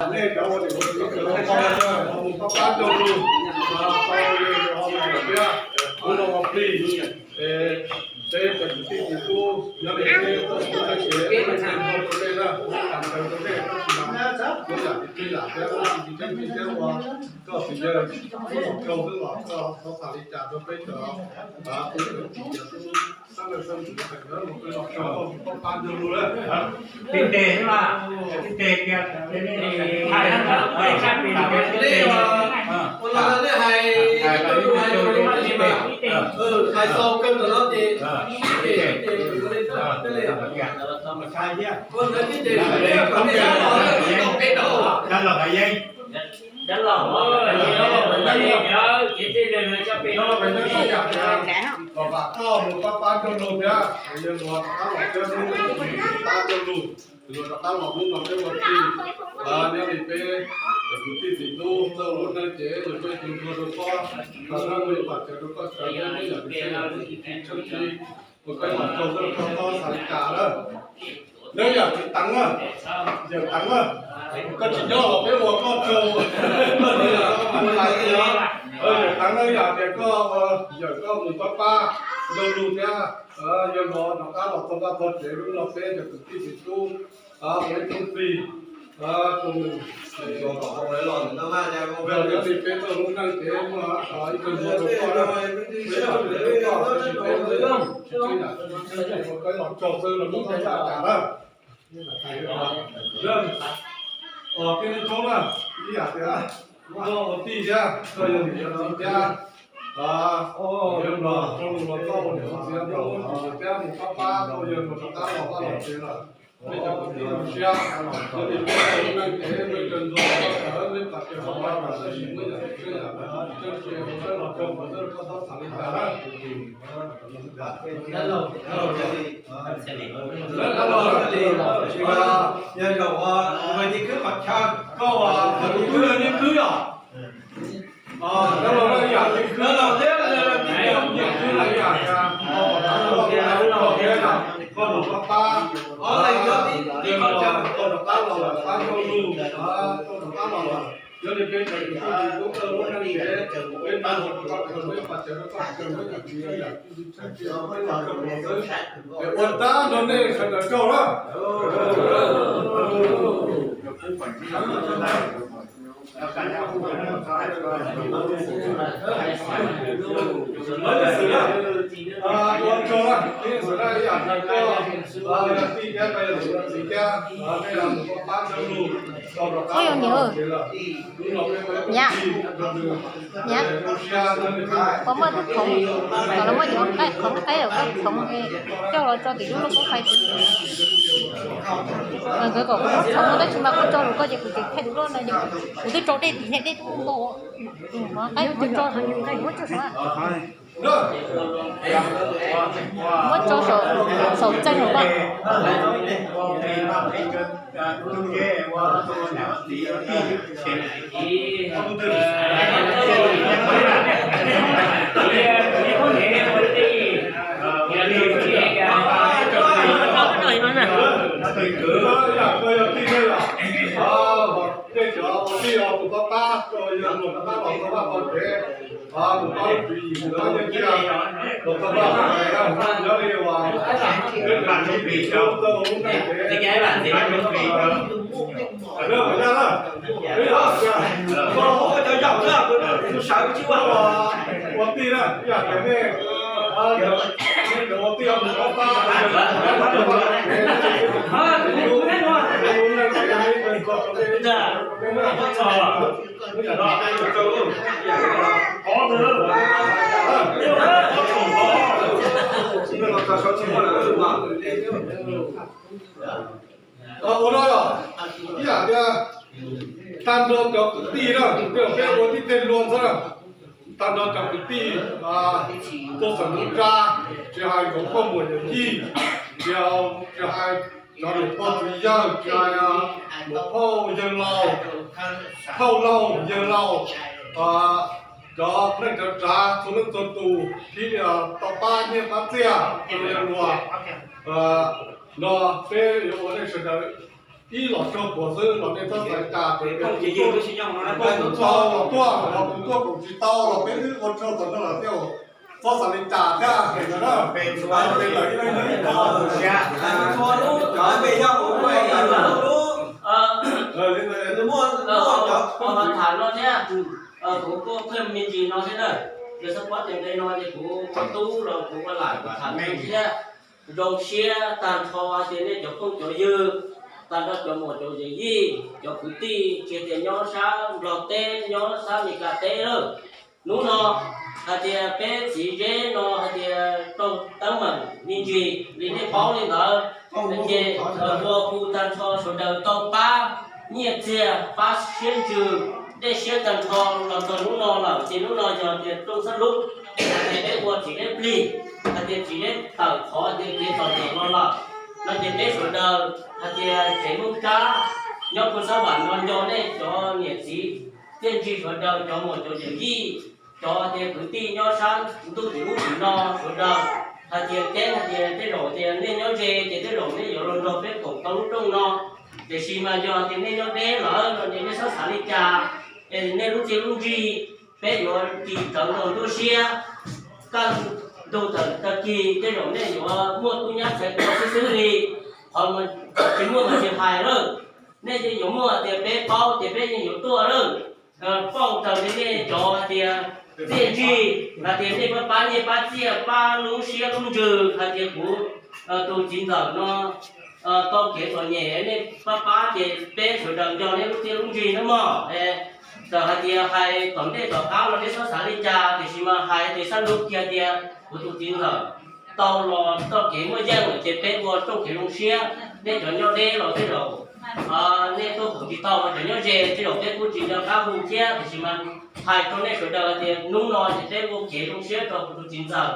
Nej cov ua niam ua txiv, cov ua pog, mus pab pab rau lug, tau li ho mus thiab, kuv los ua plig, es peb cov kwv tij txiv tub nyob li peb tuaj txog txoj kev peb tseem nrog rau nej na, tham ntawd rau nej, tab sis mas kuv yam li peb lam thiab, tab sis tsis tseeb tsis tseeb ua koj txiv yawg, koj los rau xwb los koj txhob tham li cas rau peb cov, peb cov txiv yawg tub. Tib teg mas, tib teg kiag, tib teg, hais tau kawg ntawm no ces, los vam koj mus pab pab rau lug thiab, yawg los rov qab los peb hnub pab rau lug, yawg los rov qab los hnub no peb ua tij, nyob li peb cov kwv tij txiv tub txawj lub neej ces yog peb tus ntsuag rau koj, los nrog ua ib pab cawv rau koj sawv thiab neb yam li peb yog tus txiv tub tshawb sib, ua koj los rau koj txhob xav li cas lawm. Neb yam tsis teev na, yawm teev na, koj tsis nyob los peb ua koj rau, yawm teev na, yam tias koj, yawm koj mus pab pab zoo lug thiab, yawg los rov qab los txog vaj txog tsev lub no peb cov kwv tij txiv tub ua ib tug plig rau nws, yog li peb txoj lub neej ces muaj ib tug ntsuag rau koj na, peb pab peb koj, peb tsis tau tsis tseeb yam tsis tseeb ua koj los rau xwb los koj txhob xav cas na. Tij neej tshoob na, ib yam tias koj ua tij thiab koj yog niam yog txiv thiab, yog los rau lug los koj ua niam ua txiv thiab mus pab pab koj yawg mus rov qab los vaj los tsev lawm. Peb cov kwv tij zoo siab, yog li peb cov neej ces peb cov ntsuag koj tawv peb pab cawv rau koj tab sis muaj yam tsis tseeb yam tsis tseeb ces ua koj los rau koj txhob xav li cas na. Yog zaum uas yawg Nyiaj Khwb qhov chaw, koj uas tus tub yawg Nyiaj Khwb yom? Yog los yam Nyiaj Khwb los thiab, yawg Nyiaj Khwb los yam, koj mus pab pab, koj rov qab los pab rau lug, koj rov qab los lawm. Yog li peb cov kwv tij txiv tub txawj lub neej ces peb pab rau koj, peb pab cawv rau koj, peb yam tsis tseeb yam tsis tseeb ces peb los rau koj xwb, es ua tab nrog nej sawv daws tsaug na. Ua tsaug na, tij thiab koj yog tus txiv thiab, nej los mus pab pab nrog lug, tau rov qab los vaj los tsev lawm. Hnub no peb ua ib tug tij nrog nws, zoo siab nrog nws. Puas muaj ib tug khoov, kom los muab cov nqaij, khoov nqaij los koj khoov coj los tso tim lub lub kub fais. Nkawd kom kuv muab khoov tab sis mas kuv tso lus koj ces kuv tseem thaij tus loj no ces kuv twb tso dej tim niag dej tub nto. Tus mov qaib kuv muab tso, kuv muab tso saum. Muab tso saum, saum txeeg saum koj. Tej cov ua tij los mus pab pab rau yawg mus rov qab los tau vaj tau tsev, mus pab lub tswv yim mus pab nyiaj txiag los tau vaj tau tsev, nyob li uas peb cov kwv tij txiv tub txawj ua lub neej ces peb cov kwv tij txiv tub, peb yog, peb yog, koj ua cov yaum xwb, kuv sawv kuv tsis ua. Ua tij na, ib yam tias nej, nej cov ua tij mus pab pab, lub neej ces yog ib tug ntsuag rau nej, rau nej na. Ua no los ib yam tias tag nrho cov kwv tij na, tej uas peb ua tij tej luag ntxhab na, tag nrho cov kwv tij tuaj xeem Ntuj Tsa, tsis hais cov poj muam yawm yij, tsis hais cov niam pog txiv yawg, tsis hais muam phauj yawg laus, phauj laus yawg laus, Cov neej cov tsav txhua leej txhua tus, thiab tau pab nyiaj pab txiaj, tau yog luag no, peb yuav ua nej sawv daws ib los tsuag puas xwb los nej txhob xav li cas, tus tau los tuaj, los tus tuaj koom tsis tau los peb twb ua tsaug tom no lawm thiab, txhob xav li cas thiab, pem no na, pem lawm ib leeg ib leeg ib qho. Tham no thiab, kuv kuj pheej me ntsis no thiab na, yog xav paub tias nqe no ces kuv ua tub los kuv ua lam kuv tham me thiab. Zoo siab tag nrho tias nej cov phooj cov ywg, tag nrho cov muam cov yawm yij, cov kwv tij, tsis hais tias nyob sab Nplog teb, nyob sab Meskas teb lawm. Hnub no hais tias peb txiv zeb no hais tias tau teeb meem me ntsis li nej paub li ntawd, ces ua hu tag nrho sawv daws tau pab nyiaj txiag, pab siab ntsws, dej siab tag nrho los txog hnub no lawm, ces hnub no yog tias rooj xab lub, hais tias peb ua txiv zeb plig, hais tias txiv zeb tawm qhov tias kev txom nyem no lawm, no ces peb sawv daws hais tias tsev Hmoob Tsab nyob Phoos Xab Vam no nco nej cov niam txiv txiaj ntsig sawv daws, cov muam cov yawm yij, cov hais tias kwv tij nyob sab ntuj tim ub tim no sawv daws, hais tias keeb hais tias tej zaum tias nej nyob ze ces tej zaum nej yuav los nrog peb koom tau lub rooj no, tiam sis mas yog tias nej nyob deb lawm no ces nej txhob xav li cas, es nej lub txiaj lub ntsig peb yuav ris rawv rau nruab siab. Kaj ntug tawm tag kis tej zaum nej yuav muaj tub nyab txhais tos xwb xwb li, qhov tsis muaj mas tsis hais lawm, nej yeej yuav muaj tias peb paub ces peb yeej yuav tuaj lawm. Pauj raws li nej cov hais tias txiaj ntsig, hais tias nej pab pab nyiaj pab txiaj, pab lub siab lub ntsws, hais tias kuv tus txiv ntxawm no tau kev txom nyem, nej pab pab ces peb sawv daws nco nej lub txiaj lub ntsig nawb mog. Txawm hais tias hais tom ntej tom qab los nej txhob xav li cas, tiam sis mas hais tias xab lub kiag tias kuv tus txiv ntxawm tau los txoj kev muaj yeej lawm ces peb ua rooj kev zoo siab. Nej cov nyob deb los tej zaum nej tuaj koom tsis tau, cov nyob ze tej zaum peb kuj tsis nco qab hu thiab, tiam sis mas hais rau nej sawv daws tias hnub no ces peb ua kev zoo siab rau kuv tus txiv ntxawm,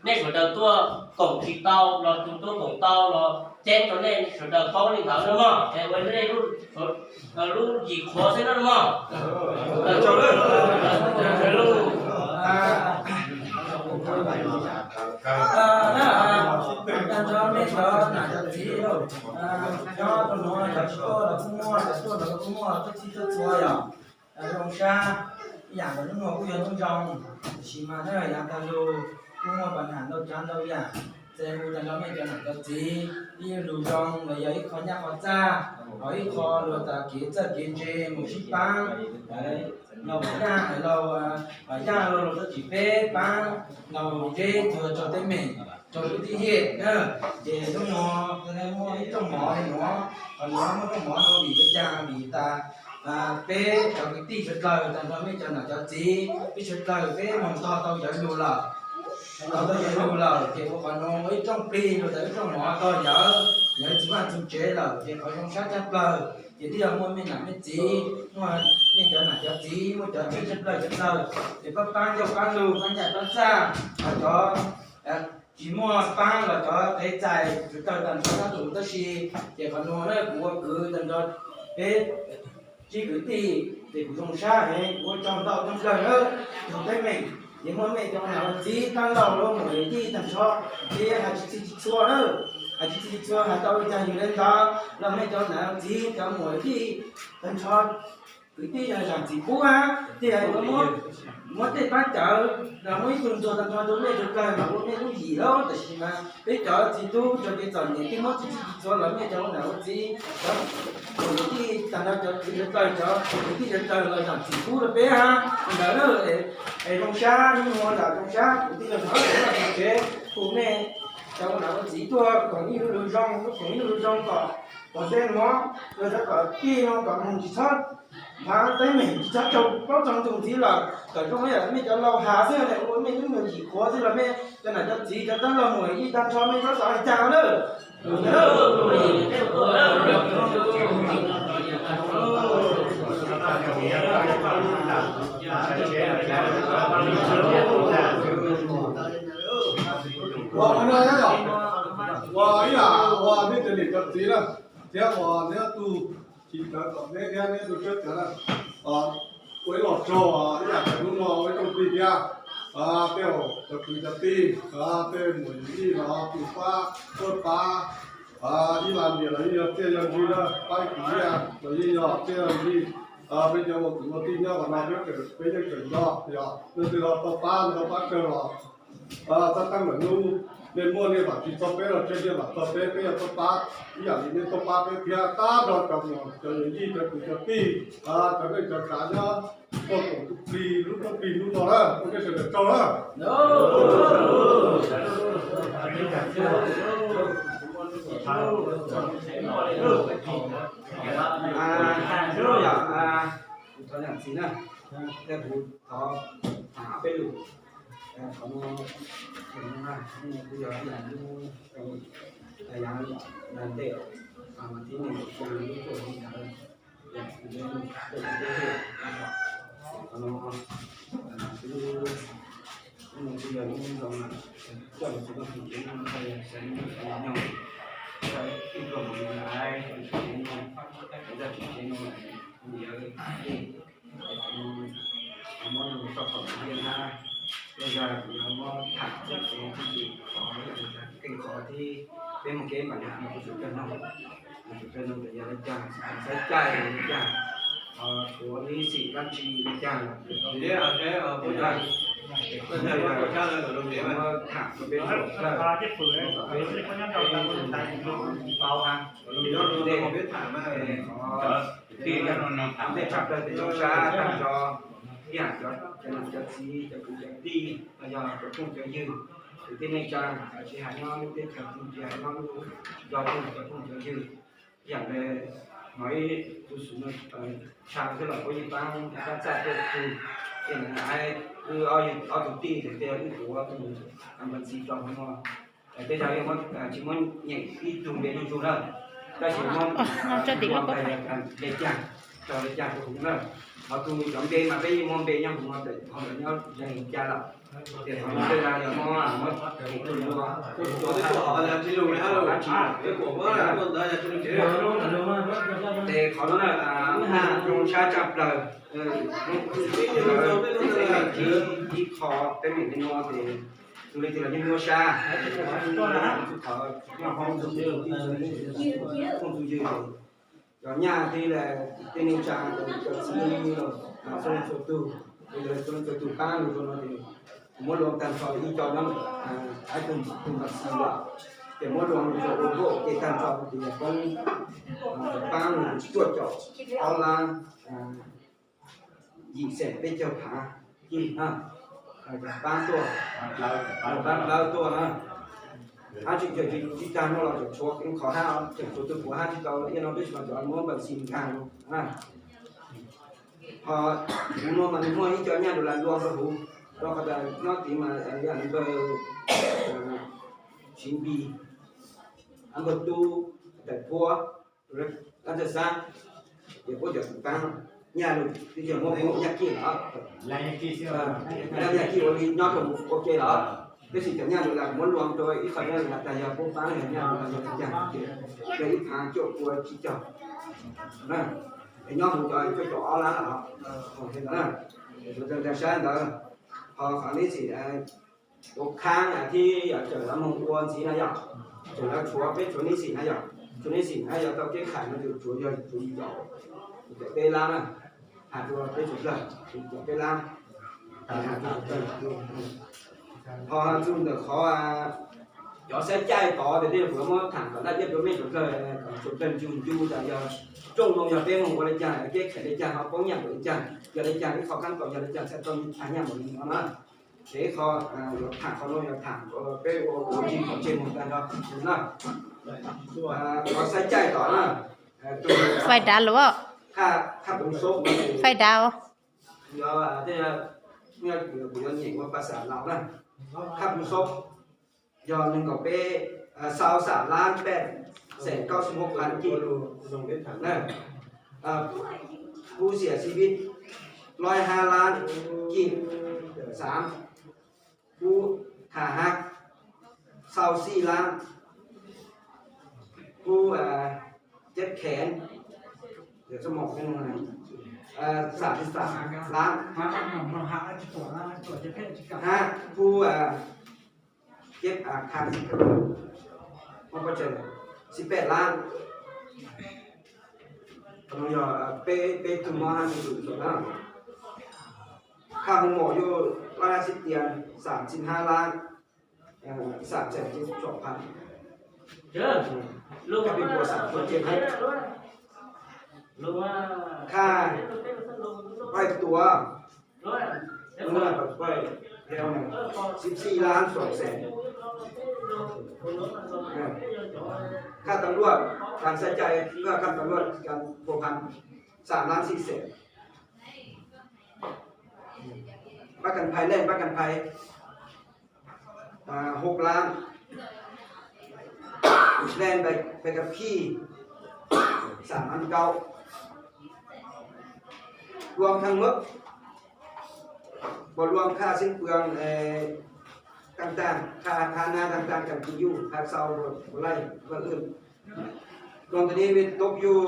nej sawv daws tuaj koom tsis tau los tus tuaj koom tau los ceeb rau nej sawv daws paub li ntawd nawb mog. Es ua nej lub yim qhuav xwb nawb mog. Tag nrho nej cov nam cov txiv, nyob rau nuav cov tsis tuaj los kuj muaj, cov tuaj los kuj muaj, tuaj txhij tuaj txhua yom. Zoo sab, ib yam ntawm hnub no kuj yog hnub zoo, tiam sis mas na yav tag lug kuj muaj pas nam ntau tsav ntau yam, txawm hu tag nrho mej cov nam cov txiv ib lug zoo los yog ib qho nyaj qhov txaj, ho ib qho luag tas kev txawj kev ntse mus sib paab, laug Yaj, laug Yaj, laug Txob Tsis Peb paab, laug Zeb tuag rau teeb meem, rau lub tib hiam na. Ces hnub no muaj ib rooj mov li nuav, qhov nuav muaj rooj mov no vim li cas, vim tas peb cov kwv tij sawv dlawg tag nrho mej cov nam cov txiv, peb sawv dlawg peb moog tog tau yawg lug lawm. Tog tau yawg lug lawm ces ua qhov nuav ua ib rooj plig lug tas ib rooj mov tog yawg, yawg txug vaj txug tsev lawm ces qhov zoo sab tshaj plawg ces twb yog muaj mej nam mej txiv, muaj mej cov nam cov txiv, muaj cov tij sawv dlawg sawv dlawg, ces pab paab ncauj paab lug, paab ncaim paab txaj, ho cov tsis muaj paab los cov qev txais sawv dlawg tag nrho tab tus tab si. Ces qhov nuav na kuv ua kwv tag nrho peb tib kwv tij, ces kuv zoo sab heev, kuv ua tsaug ntau tag nrho na. Tug teeb meem ces muaj mej cov nam ua txiv, paab laug lub muam yawm yij tag nrho, ces hais tsis txhij tsis txhua na, hais tsis txhij tsis txhua hais tau li cas yug le ntawd los mej cov nam ua txiv cov muam yawm yij tag nrho kwv tij zaam txim pub hab, tej zaum yuav muab tej paab cawv los muab ib tug ntxuag tag nrho rau mej rau kawg mas ua mej lub yim lawm, tab sis mas peb cov txiv tub raug kev txom nyem twb muab txhij txhij txhua los mej cov ua nam ua txiv, cov kwv tij tag nrho cov kwv tij sawv dlawg, cov kwv tij sawv dlawg los zaam txim pub rau peb hab ntawd na. Es zoo sab hnub no lam zoo sab kwv tij los ntawd tsev kuv mej cov ua nam ua txiv tuaj koom ib lub lug zoo, koom ib lub lug zoo kom pog tej nuav, kom tij no kom moog tsis txhob nphav teeb meem, tsis txhob raug plaub txoog ntxuj ntxiv lawm, kom zoo ib yam mej cov laug has xwb, ua mej lub nyuag yim qhuav xwb los mej cov nam cov txiv cov tab laug muam yij tag nrho mej txhob xav li cas na. Ua no, ua ib yam ua mej cov niam cov txiv na, thiab ua neb ob tug txiv cov kom neb thiab neb tug tsab cov na, Ua ib los tsaug ib yam hnub no ua ib rooj plig thiab, tej cov kwv cov tij, tej muam yij los tus pab tuaj pab, ib las niam los yeej yog txiaj yog ntsig na, pab kwv yij los yeej yog txiaj yog ntsig. Peb cov ua kwv ua tij nyob qhov no peb yeej tseem nco, yog leej twg ho tau pab tau pab kawg los tab teeb lawm hnub nej muaj nej vam tsis txog peb los tseg nej vam txog peb, peb yuav tuaj pab ib yam li nej tuaj pab peb thiab, tab nrog cov muam cov yawm yij cov kwv cov tij, cov neej cov tsav nyob tuaj koom plig lub rooj plig hnub no na, ua nej sawv daws tsaug na. Thov zam txim na, kuv thov tham ob peb lus. Qhov no kuv yog ib yam lub yav ntej mas tib neeg ua lub tuaj ntawd, yog kuv lub tuaj ntawd, qhov no lub no kuj yog lub zoo coj los txog tus lub no, yog ib pluag mus laiv, zaj tsev no, yog muab tso thaum tiaj na, yog kuv yuav muab tham txog kev txij txij qhov keej qhov tib peb muaj kev npaum li no kuv tsum kawg no, tsum kawg no yog li cas, xav caij li cas, tshuav nib xim dab tsi li cas, muab tham rau peb sawv daws, peb ntej tshaj plaws tes zoo sab tag nrho ib yam cov niam cov txiv cov kwv cov tij los yog cov phooj cov ywg, kwv tij neej tsa, tsis hais nyob lub teb chaws, tsis hais nyob lub zos, cov phooj cov ywg, ib yam li hnov ib tug xwm no, tshaj xwb los puab yeej paab paab txaj tuaj tug, ces wb ob tug tij ces tej wb tuav tus npawg Ntxhi rau hauv no. Tej zaum yeej tsis muab nyeem ib tug npe zuj zus na, tab sis muab li cas, tso li cas rau hauv na. Qhov tug cov npe mas peb yeej muaj npe nyob hauv no, qhov ntawd nyob zeeg li cas lawm. Ces qhov no tej zaum yog muab muab nyeem tuaj dua, tuaj dua, dab tsi ces qhov no na, zoo sab tshaj plaws, ib qho peb meem li no ces tus li twg los yeej nyuaj sab, qhov nyob hauv phooj ywg, cov nyaj thiab tej neej tsa, cov txiv neej los txhua leej txhua tug, txhua leej txhua tug paab lug rau no ces muab lua tag nrho ib co nyob ntawm ib tug, tus npawg Ntxhi lawm, ces muab lua rau ua ke tag nrho ces yog poob, paab lug cuaj caum ob lab yim xees peb caug phav kij na, paab tuaj, paab dlawb tuaj na. Hab tsis, tsis tag no los tseem tshuav qhov hab, tseem tshuav tug puav hab tsis tau, yog no peb tsis mas cov muab npawg Ntxhi nkaag no. Ho kuv no mas nws muaj ib co nyaj dollar lua rau huv, rau qhov tas nyob tid mas yog npawg Siv Npis, npawg Tub, Tais Phuab, Lab Ntxawg Xab, ces puab cov tus paab nyaj lug twb yog muab puab nyaj kij lawm, nyaj kij ua li nyob rau ua ke lawm, tab sis cov nyaj dollar muab lua rau ib qho nyaj dollar tas yog puab paab yog nyaj dollar yog li cas, yog ib phav cuaj pua tsib caug, es nyob huv cov cuaj caum ob lab lawm, ua li ntawd na. Sab ntawd, ho qhov neb xim ua khaab thiab yog tseem lawv moog ua ntxiv na yog, tseem lawv tshuav, peb tshuav neb xim na yog, tshuav neb xim na yog tau kev khais no yus tshuav yog tshuav yim caum, yim caum peb lab na, has rua peb suav dlawg yim caum peb lab. Ho txug ntawm qhov cov saib caij tod tes tej kuv muab tham kom laj iab rua mej suav dlawg, kom suav dlawg ncu ncu tas yog rooj no yog peb moog ua li cas, kev khais li cas, ho poob nyaj npaum li cas, yog li cas ib qho khaab kaum yog li cas txhaj tau tag nyaj npaum li no na. Ces ib qho yuav tham, qhov no yuav tham peb ua ua ntsis kom tseg moog tag nrho na. Qhov saib caij tod na, fais dav lawm, fais dav, kuv yuav nyeem ua pas xam laus na, khab pum saub yog neeg nkaum peb, sau xam lab peb xeem kaub xib muab phav kij, pub xiam xi vib loib hab lab kij, xaam, pub tham hab sau xij lab, pub ceb kheev, Xam xis xam lab, hab khu kieb khab xis, xis peb lab, yog peb tug mob hab tug txom na. Khaj hoo mom yog lab xib tias xam xis hab lab, xam xees tsis tsom phab. Khaj peb puas xam puas cia hab. Khaj paib tuav, paib xib xij lab xam xees. Khaj tam luaj, kas xav cai, khaj tam luaj, kas pua phab, xam lab xib xees. Pab kas phais, leej pab kas phais hauv lab, leej pab kas phij xam lab kaub. Luam thaj muab, puas luam khaj xib pwg, taaj taaj, khaj phab nab taaj taaj kas kwv yuj, khaj xau puas laij vaj wj. Luam tas ni tub yug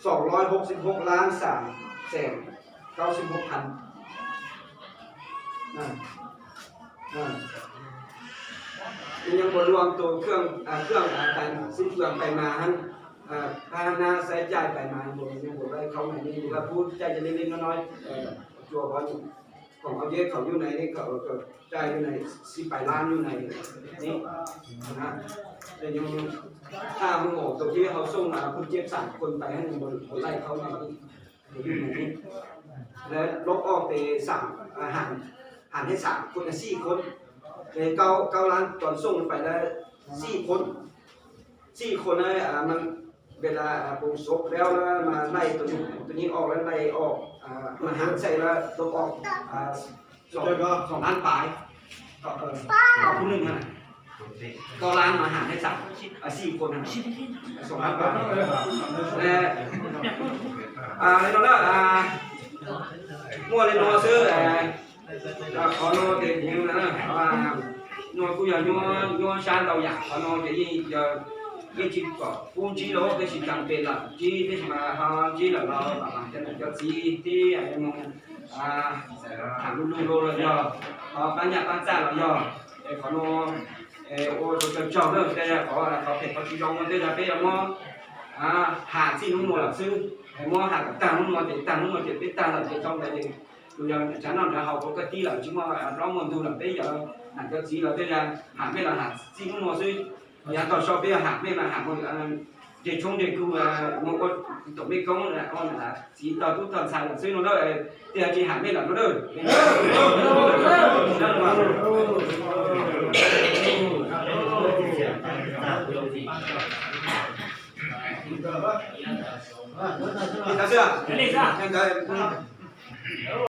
xoom loj hauv xib hauv lab xam xees kaub xib hauv phab. Nws nyob puas luam tus khaj, khaj tas xib pwg pais mas hab, phab nab xav cai pais mas nws nyob puas laij khauv na, nws puas pub cai cai li li no no, tsuas pom au yeb khaum yug na, cai yug na, xib pais lab yug na, khaj hoo mom tus thib hauv xooj pub ceb xam khuj pais hab nws puas laij khauv na. Lawv lub ob tes xam, ham hab xam khuj na xij khuj, kaub lab tom xooj pais lawm xij khuj, xij khuj na, mas vim las pum xov dab lawm mas laij tus nyuj ob lawm laij ob, mas ham xaij lawm lub ob xoom lab pais, kom pub neeg na. Kaub lab mas ham hab xam xij khuj na, xoom lab pais. Li no na, muaj li no xwb. Qhov no ces kuv, no kuj yog nyuaj sab ntau yam, qhov no ces yeej tsis kom pub ntsib los tab sis tau pes lawm ntsib tab sis mas ho ntsib lawm los mam cov niam cov txiv thiab mus tham lug lug los yog ho pab nyaj pab txaj los yog, es qhov no ua rau tsaug tsaug na, tej qhov, qhov phem qhov tsis zoo no tej zaum peb yuav muab ham txij hnub no lawm xwb, muab ham kom tag hnub no ces tag hnub no ces peb tag lawm ces tau ntawd ces tus yog tsav noj nrad haus puas koj tib lawm tsis muaj hlob muaj ntug lawm peb yog nam cov txiv los tej zaum ham mej los ham txij hnub no xwb. Yav tag so peb yog ham mej mas ham mus nres tshoob nres kug mus ua tom mej koob txiv tog tub tog ntxhais lawm xwb no na, tej zaum tsis ham mej lawm no na. Li ntawd xwb.